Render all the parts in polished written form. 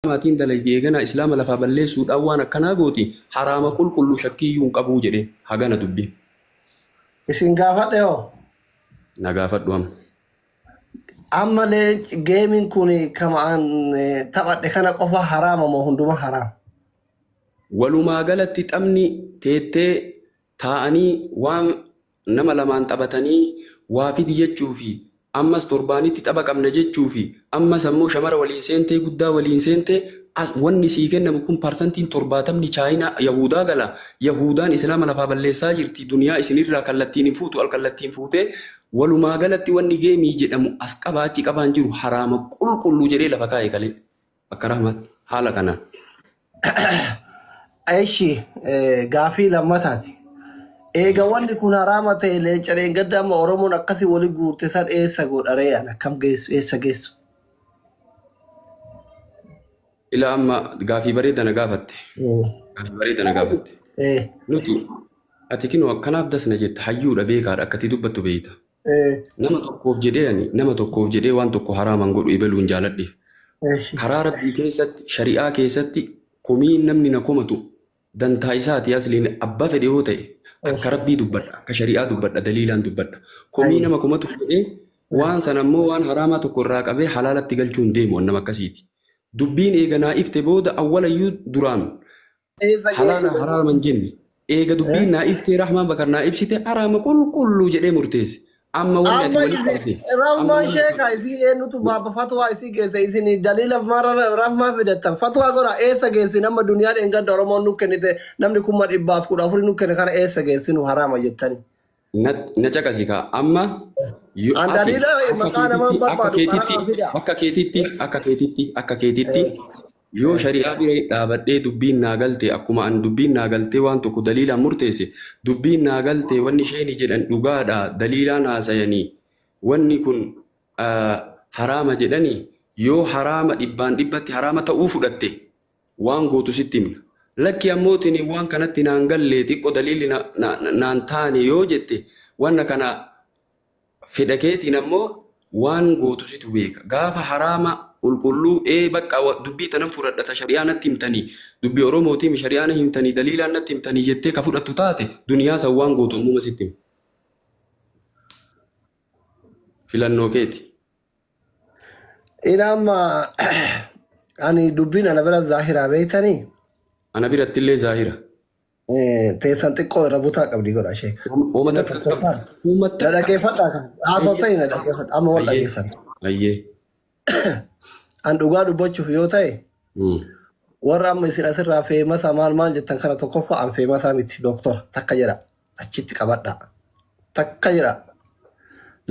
Islaamaatiin dalaydi eeganaa Islaama lafaa balleessuudhaan waan akkanaa gooti haraama qulqulluu shakkiiyyuu hin qabuu jedhe hagana dubbiin. Isin gaafadhe hoo? Na gaafadhu amma. Amma lee geemiin kun kama an taphadhe kana qofa haraama moo hunduma haraama? Walumaa galatti taphni teettee taa'anii waan nama lamaan taphatanii waa fidi jechuu fi ammas torbaanitti tapha qabna jechuu fi ammas ammoo shamara waliin seentee guddaa waliin seentee as wanni sii kennamu kun parsantiin 70 chaayinaa yahudaa gala yahuudaan islaama lafaa balleessaa jirti duniyaa isinirraa kallattiin hin fuutu alkallattiin fuutee walumaa galatti wanni geemii jedhamu as qabaa achi qabaan jiru haraama qulqulluu jedhee lafa kaa'e kalee akka rahmaatti haala kanaan. Eshi gaafii lammataati. Eega wanni kun haraama ta'e leenca dheengadda amma Oromoon akkasii wali guurte san eessa godharee an akkam geessu eessa geessu? Ila amma gaafii bareeda na gaafatte. Gaafii bareeda na gaafatte. Nuti ati kinoo akkanaaf das na jetta hayyuudha beekaadha akkati dubbattu beeyta. Nama tokkoof jedhee ani nama tokkoof jedhee waan tokko haraaman godhu ebaluun jaaladheef. Karaa rabbii keessatti shari'aa keessatti komiin namni na komatu dantaa isaati asliin abbaa fedhe yoo ta'e akka rabbii dubbadha akka shari'aa dubbadha daliilaan dubbadha. Komii nama komatu jedhee waan sana ammoo waan haraamaa tokko irraa qabee halaalatti galchuun deemu nama akkasiiti. Dubbiin eega naa ifte booda awwalayyuu duraan halaala haraaman jenne eega dubbiin naa iftee Rahmaan Bakar naa ibsite haraama qulqulluu jedhee murteesse. Amma wanni ati Amma walitti qabde amma Rahmaan wanni sheeka isii eenyutu baaba fatwaa isii geesse isin daliila rahmaa fidattan fatwaa godha eessa geessin amma duniyaa dheengadda Oromoon nu kennite namni 114,000 nu kenne kana eessa geessinu haraama jettani. Na caqasi kaa amma An ati daliila akka maqaa namaa hin keetitti akka barbaadu keetitti karaa fida. akka keetitti akka keetitti akka keetitti yoo shari'aa bira dhaabadhee dubbiin naa galte akkuma an dubbiin naa galtee waan tokko daliilaan murteesse dubbiin naa galte wanni isheeni jedhan dhugaadha daliilaan haasayanii wanni kun haraama jedhanii yoo haraama dhibbaan dhibbatti haraama ta'uu fudhatte waan gootu sitti himna. Lakki ammootiin waan kanatti naan galle xiqqoo daliilli naan taane yoo jette wanna kana fedha keetiin ammoo waan gootu situ beeka. Gaafa haraama qulqulluu bakka dubbii tanan fudhadhata shari'aa natti himtanii dubbii Oromootiin shari'aa na himtanii daliilaan natti himtanii jettee ka fudhattu taate duniyaa san waan gootu ammuma sitti hima. Filannoo keeti. Ila amma ani dubbiin ana bira zaahiraa beeytanii Ana biratti illee zaahira. Teessan xiqqoo irra butaa qabdi godha sheeka. Ooma Ila takka qabdi. tokkoffaan. Ooma Na takka. dhaggeeffadhaa kan. Haasoo ta'e na dhaggeeffadha. Amma wal Ayyee. dhaggeeffadha. Ayyee. An dhugaa dubbachuuf yoo ta'e warra amma isin asirraa feemasa maal maal jettan kana tokkoffaa an feemasaa miti dooktora takka jedha achitti qabadha takka jedha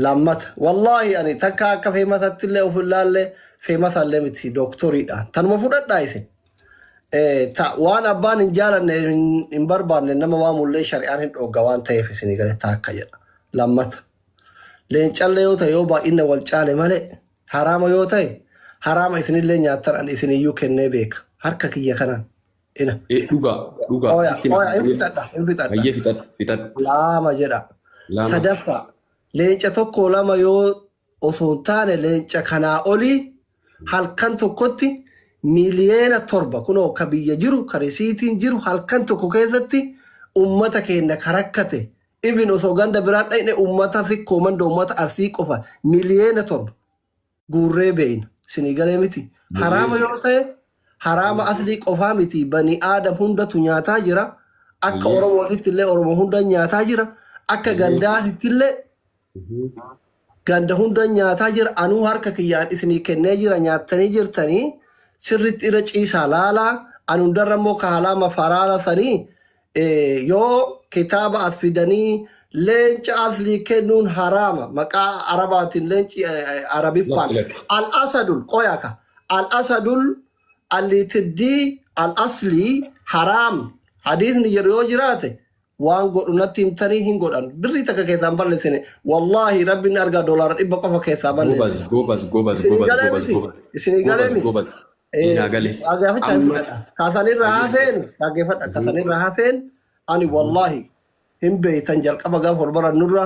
lammata wallaahi ani takka akka feemasatti illee of ilaalle feemasa illee miti dooktoriidha tanuma fudhadhaa isin. Waan abbaan hin jaalanne hin barbaanne nama waamullee shari'aan hin dhoogga waan ta'eef isinii gale takka jedha lammata. Leencallee yoo ta'e yoo baay'ina wal caale malee haraama yoo ta'e haraama isinillee nyaattan an isiniyyuu kennee beeka harka kiyya kanaan ina. Dhugaa dhugaa Oya sitti hima. oya hin fixadha hin fixadha. Ayyee fixadhu fixadhu. Lama jedha. Lama. Sadaffaa leenca tokko lama yoo osoo hin taane leenca kanaa olii halkan tokkotti 7 miliyoona kunoo ka biyya jiru ka risiitiin jiru halkan tokko keessatti ummata keenya ka rakkate ibin osoo ganda biraan dhaqne ummata sikkoo manda ummata arsii qofa 7 miliyoona guurree beeyna isinii galee miti haraama yoo ta'e haraama aslii qofaa miti bani aadam hundatu nyaataa jira akka oromootitti illee oromoo hunda nyaataa jira akka gandaatitti illee ganda hunda nyaataa jira anuu harka kiyyaan isinii kennee jira nyaattanii jirtanii sirritti irra ciisaa laalaa an hundarra immoo kaalaama faraara sanii yoo kitaaba as fidanii leenca aslii kennuun haraama maqaa arabaatiin leenci arabiffaan Lakki lakki. al asadul qoyaka al asadul allitiddii al aslii haraam hadiisni jedhu yoo jiraate waan godhu natti himtanii hin godhan birrii takka keessaa hin balleessine wallaahi rabbiin argaa $100 qofa keessaa Gobaz balleessine. gobaz gobaz Isinii gobaz galee gobaz miti gobaz isinii galee gobaz miti. gobaz. Naa gale. Dhaggeeffachaa hin Amma fudhadha. Kaasanirra hafeen dhaggeeffadha. Kaasanirra hafeen ani wallaahi hin beeytan jalqaba gaafa ol barannurra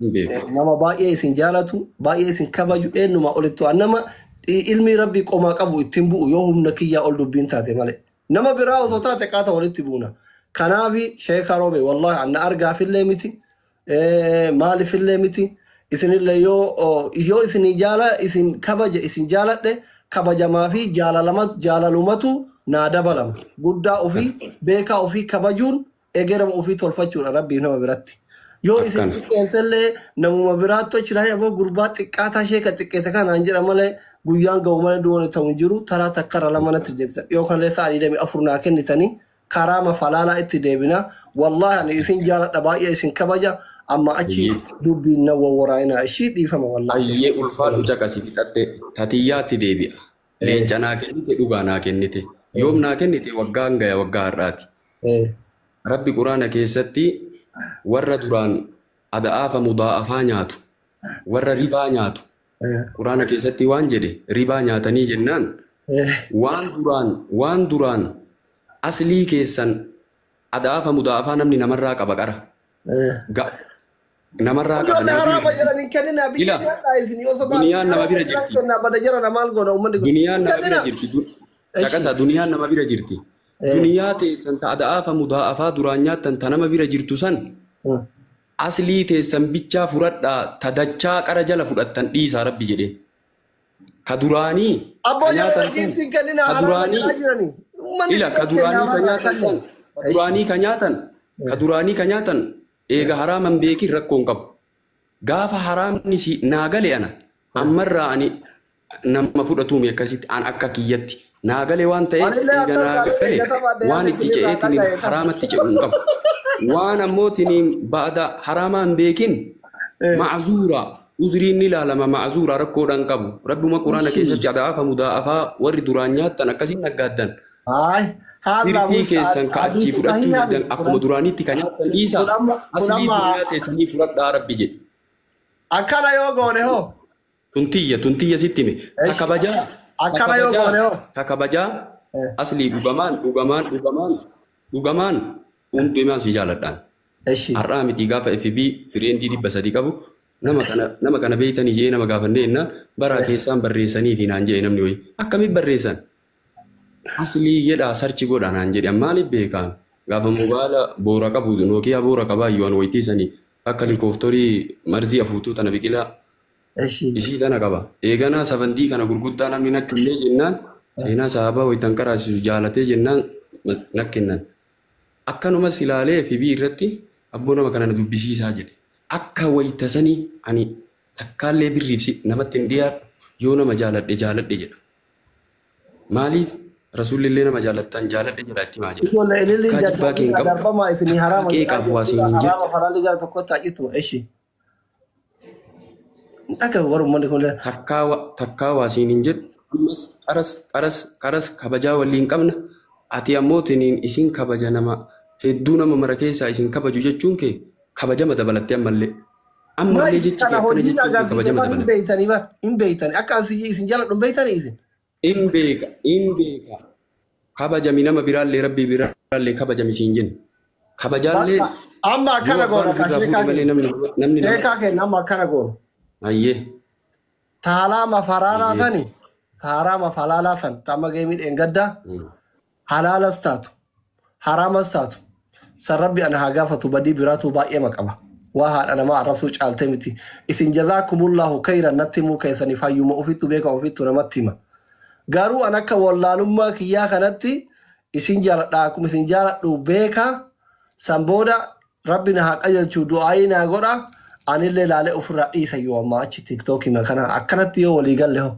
hin beeku. nama baay'ee isin jaalatu baay'ee isin kabaju eenyuma olittu an nama Ilmi rabbii qomaa qabu ittiin bu'u yoo humna kiyyaa ol dubbiin taate malee. Nama biraa osoo taate qaata walitti buuna. Kanaafi sheeka roobe wallahi anna argaafillee miti maaliifillee miti isinillee yoo yoo isin jaala isin kabaja isin jaaladhe kabajamaa fi jaalalumatu naa dabalama. Guddaa ofii beekaa ofii kabajuun egerama ofii tolfachuudha rabbiif nama biratti. Yoo isin xiqqeessellee namuma biraatti achi ammoo gurbaa xiqqaataa sheeka xiqqeesse kanaan jedha malee guyyaan ga'u malee duwwan ta'u hin jiru taraa takkarra lama natti deebisan. Yoo kanallee sa'a 24 naa kennitanii karaa mafalaalaa itti deebina. Wallaahi ani isin jaaladha baay'ee isin kabaja amma achi dubbiin na wawwaraa'ina ishii dhiifama wallaahi. Ayyee ulfaadhu caqasi fixatte tatiyyaatti deebi'a. Leenca naa kennite dhugaa naa kennite. Yoom naa kennite waggaan gaya waggaa har'aati. Rabbi quraana keessatti warra duraan ada'aafa mudaa'afaa nyaatu warra ribaa nyaatu quraana keessatti waan jedhe ribaa nyaatanii jennaan waan duraan aslii keessan ada'aafa mudaa'afaa namni namarraa qaba qara. Namarraa qaba. Duniyaan nama bira jirti. Duniyaan nama bira jirti. Caqasa duniyaan nama bira jirti. Duniyaa teessan ta ada'aafa mudaa'afaa duraan nyaattan ta nama bira jirtu san aslii teessan bichaa fudhadhaa ta dachaa qara jala fudhattan dhiisaa rabbi jedhee. Ka duraanii ka nyaatan san ka duraanii ila ka duraanii ka nyaatan san ka duraanii ka nyaatan ka duraanii ka nyaatan eega haraaman beekin rakkoon qabu. Gaafa haraamni si naa gale ana ammarraa ani nama fudhatuumi akkasitti an akka kiyyatti. Naa galee waan ta'eef eega naa gale waan itti ce'eetiin haraamatti ce'u hin qabu. Waan ammootiin ba'ada haraamaa hin beekin ma'azuura uzriin ni ilaalama ma'azuura rakkoodhaan qabu. Rabbuma quraana keessatti ada'aafa mudaa'afaa warri duraan nyaattan akkasiin naggaaddan. Hirfii keessan ka'achii fudhachuu diddan akkuma duraanitti kan nyaattan dhiisaa aslii duniyaa teessanii fudhadhaa rabbi jedhe. Akkana yoo goone hoo? Tuntiyya sitti hime. Takabajaa. Akkana yoo goone hoo? Takabajaa aslii dhugamaan hundumaan si jaaladhaan. Har'aa miti gaafa FB fireendii 300 qabu nama kana beeytanii jee nama gaafannee jennaan baraa keessaan barreessanii fi naan jee namni wayii akkamitti barreessan? Aslii jedhaa sarchi godha naan jedhe maaliif beekaan? Gaafa mobaala boora qabu Nookiyaa boora qabaa iyyuu wayitiisanii akka likooftorii marzii afuutuu tana biqilaa isii tana qaba. Eeganaa sabandii kana gurguddaa namni nakkennee jennaan seenaa sahabaa wayitan qaraasisu jaalatee jennaan nakkennan. Akkanumas ilaalee FB irratti abboo nama kana na dubbisiisaa jedhe. Akka wayitasanii ani takkaallee birriif namatti hin dhiyaadhu yoo nama jaaladhe jaaladhe jedha. Maaliif rasuulillee nama jaalattan jaaladhe jedha itti himaa jedha. Akka jibbaa kee hin qabu takkaa qeeqaaf waa siin hin jedhu. Takkaa waa siin hin jedhu ammas qaras kabajaa waliin qabna. Ati ammoo tiniin isin kabaja nama hedduu nama mara keessaa isin kabaju jechuun kee kabajama dabalattee ammallee. Ammallee jechi kee akkana jechuun kee kabajama dabalattee. Hin beeytani akka isin jaaladhu hin beeytani isin. Hin beeka. Kabajami nama biraallee rabbii biraallee kabajami siin jenna. Kabajaallee. Amma akkana goona sheekaa kenna amma akkana goona. Ayyee. Taalaa mafaraalaa sani taaraa mafalaalaa san tamma geemii dheengaddaa. Halaalas taatu haraamas taatu san rabbi ana haa gaafatu badii biraatu baay'ee maqaba waa haadha namaa arrabsuu caaltee miti isin jazaakumullahu khayran natti himuu keessanii fayyuma ofittu beeka ofittu namatti hima garuu an akka wallaalummaa kiyyaa kanatti isin jaaladha akkuma isin jaaladhu beeka san booda rabbi na haa qajeelchu du'aayii naa godha anillee laalee ofirraa dhiisa yoo ammaa achi tiktookii kana akkanatti yoo walii galle hoo.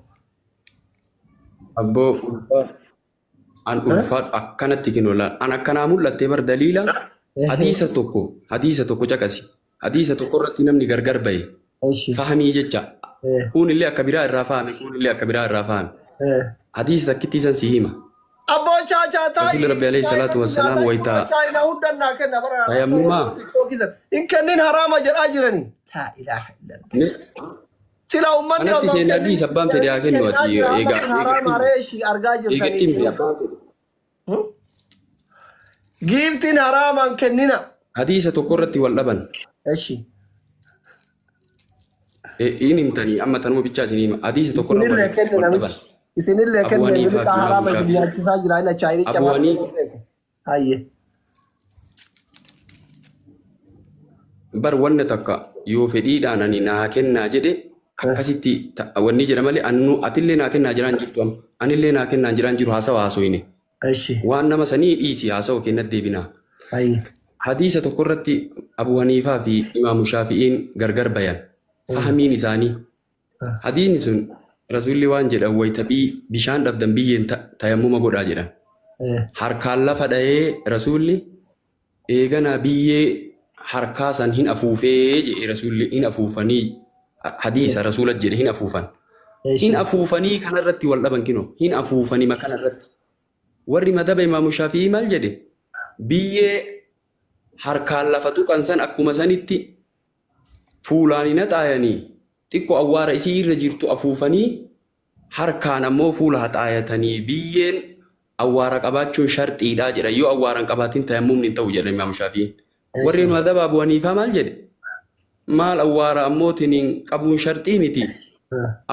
Abboo ulfaa. An ulfaadhu akkanatti kennu an akkanaa mul'attee bar daliila hadiisa tokko caqasi hadiisa tokko irratti namni gargar bahe fahamii jecha kunillee akka biraa irraa fahame kunillee akka biraa irraa fahame hadiisa takkitti san si hima. Abboo chaachaa taa'ii. Rasuulli Rabbi alayhi salaatu wassalaam wayitaa. Chaayinaa hundannaa kenna bara. Tayammumaa. Hin kennin haraama jedhaa jirani. Laa ilaaha illallah. Sila uummanni Kanatti seenaa dhiisa abbaan fedhe haa kennu ati eegaa. Haraama reeshii argaa Eegatti jirtanii. himi abbaan fedhe. Giiftiin haraamaan kennina. Hadiisa tokko irratti wal dhaban. Eshi. Inni himtanii amma tanuma bichaa isin hima. Hadiisa tokko irra Isinillee kenne wal dhaban. namichi. Isinillee Abu kenne Haniifaa miliqaa fi haraama Imaamu isin Shaafi'ii. nyaachisaa jira inni chaayinicha Abu maal Haniif Hayyee. Bar wanna takka yoo fedhiidhaan ani naa kennaa jedhe akkasitti wanni jedha malee annu atillee naa kennaa jiraan jirtu amma anillee naa kennaa jiraan jiru haasawa haasoyne. Eshi. Waan nama sanii dhiisi haasawa kennat deebinaa. Hayyee. Hadiisa tokko irratti Abu Haniifaa fi Imaamu Shaafi'iin gargar bayan. Fahamiin isaanii. Hadiisni sun Rasuulli waan jedhan wayita bishaan dhabdan biyyeen tayammuma godhaa jedhan. Harkaan lafa dha'ee Rasuulli eegana biyyee harkaa san hin afuufee jedhe Rasuulli hin afuufanii hadiisa Rasuula jedhe hin afuufan. Hin afuufanii kanarratti wal dhaban kinoo hin afuufanii kanarratti. Warri madaba Imaamu Shaafi'ii maal jedhe biyyee harkaan lafa tuqan san akkuma sanitti fuulaan hin haxaayanii xiqqoo awwaara isii irra jirtu afuufanii harkaan ammoo fuula haxaayatanii biyyeen awwaara qabaachuun sharxiidhaa jedha. Yoo awwaara hin qabaatin tayammumni hin ta'u jedha Imaamu Shaafi'iin. Warri madaba Abu Haniifaa maal jedhe? Maal awwaara ammootiin qabuun sharxii miti.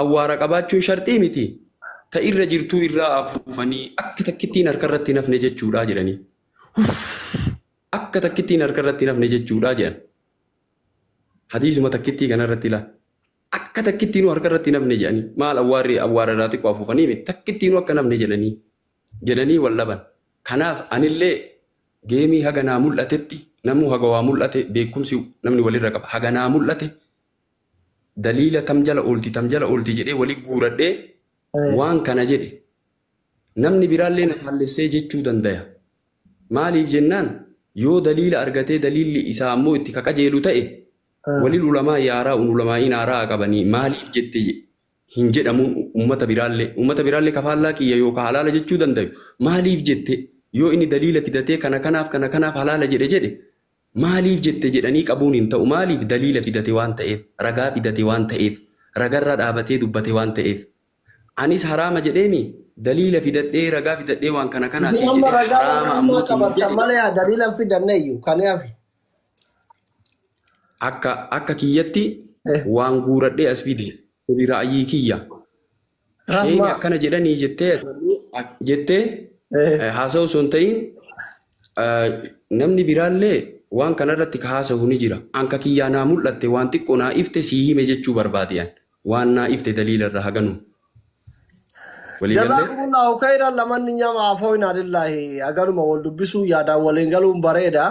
Awwaara qabaachuun sharxii miti. Ta irra jirtuu irraa afuufanii akka takkittiin harka irratti hin hafne jechuudha jedhanii. Akka takkittiin harka irratti hin hafne jechuudha jedhan. Hadiisuma takkittii kanarratti ilaala. Akka takkittiinuu harka irratti hin hafne jedhanii. Maal awwaarri awwaara irraa xiqqoo afuufanii miti. Takkittiinuu akka hin hafne jedhanii. Jedhanii wal dhaban. Kanaaf anillee geemii haga naa mul'atetti namuu haga waa mul'ate beekumsi namni walirra qaba. Haga naa mul'ate daliila tam jala oolti tam jala oolti jedhee walii guuradhee waan kana jedhe. Namni biraallee na faallessee jechuu danda'a. Maaliif jennaan yoo daliila argatee daliilli isaa ammoo itti kaqajeelu ta'e walil ulamaa yaaraa ulamaa'iin haaraa qabanii maaliif jette hin jedhamuun uummata biraallee kafaallaa kiyya yookaan halaala jechuu danda'u. Maaliif jette yoo inni daliila fidatee kana kanaaf kana kanaaf halaala jedhe jedhe maaliif jette jedhanii qabuun hin ta'u. Maaliif daliila fidate waan ta'eef ragaa fidate waan ta'eef ragarra dhaabatee dubbate waan ta'eef. Anis haraama jedheemi daliila fidadhee ragaa fidadhee waan kana kanaaf Amma ragaa ammaa qabattan malee daliila hin fidanne iyyuu kanaaf. Akka kiyyatti waan guuradhee as fide kuni ra'ayii kiyya. Isheen akkana jedhanii jettee haasa'u osoo hin ta'in namni biraallee waan kanarratti ka haasa'u ni jira. Anka kiyyaa naa mul'atte waan xiqqoo naa ifte sii hime jechuu barbaade waan naa ifte daliila irraa haganu. Jazakumullahu khairan lamanni nyama afooyna lillahi agaruma wal dubbisuu yaadaan waliin galuun bareeda.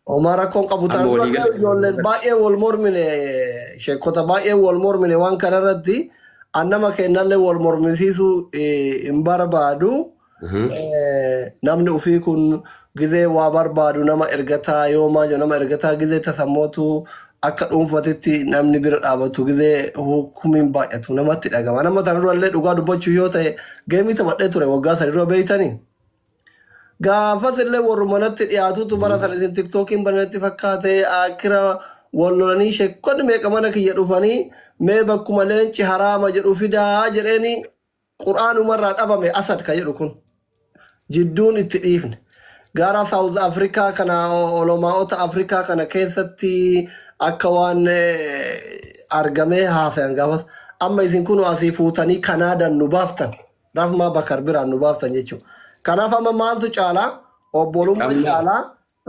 Omar rakkoon qabu taanaan ijoolleen baay'ee wal mormine sheekota baay'ee wal mormine waan kanarratti annama kennallee wal mormisiisuu hin barbaadu. Namni ofii kun gizee waa barbaadu nama ergataa yoo maal jedhu nama ergataa gizee tasammootu akka dhuunfatetti namni bira dhaabatu gizee hukumiin baay'atu namatti dhagama. Nama sana durallee dhugaa dubbachuu yoo ta'e geemii taphadhee ture waggaa sadi dura beeytanii. Gaafas illee warri manatti dhiyaatutu bara sana isin tiktookiin banatti fakkaate akira wal lolanii sheekonni meeqa mana kiyya dhufanii mee bakkuma leenci haraama jedhu fidaa jedheeni qur'aanumarraa dhabame Asad ka jedhu kun jidduun itti dhiifne. Gara South Africa kana olmaa'ota Afrikaa kana keessatti akka waan argamee haasayan gaafas amma isin kun asii fuutanii Kanaadaan nu baaftan Rahmaa Bakar biraan nu baaftan jechuudha. Kanaaf amma maaltu caalaa obbolummaa caalaa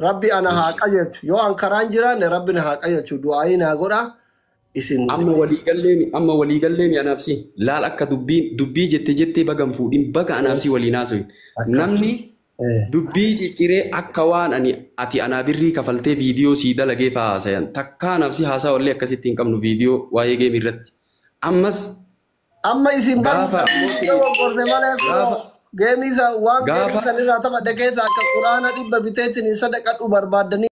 rabbi ana haa qajeelchu yoo an karaan jiraanne rabbi na haa qajeelchu du'aayii naa godha isin. Amma waliigalleen anaafsi laal akka dubbii jettee baga hin fuudhin baga anaafsi waliin haasofin namni dubbii cicciree akka waan ati anaa birrii kafaltee viidiyoo sii dalagee fa'aa haasayan takka anaafsi haasaa wallee akkasitti hin qabnu viidiyoo waa'ee geemii irratti ammas. Amma isin gaafa malee geemii waan geemii sanirraa taphadhe keessa akka quraana 100 biteetiin sadaqadhu barbaaddanii.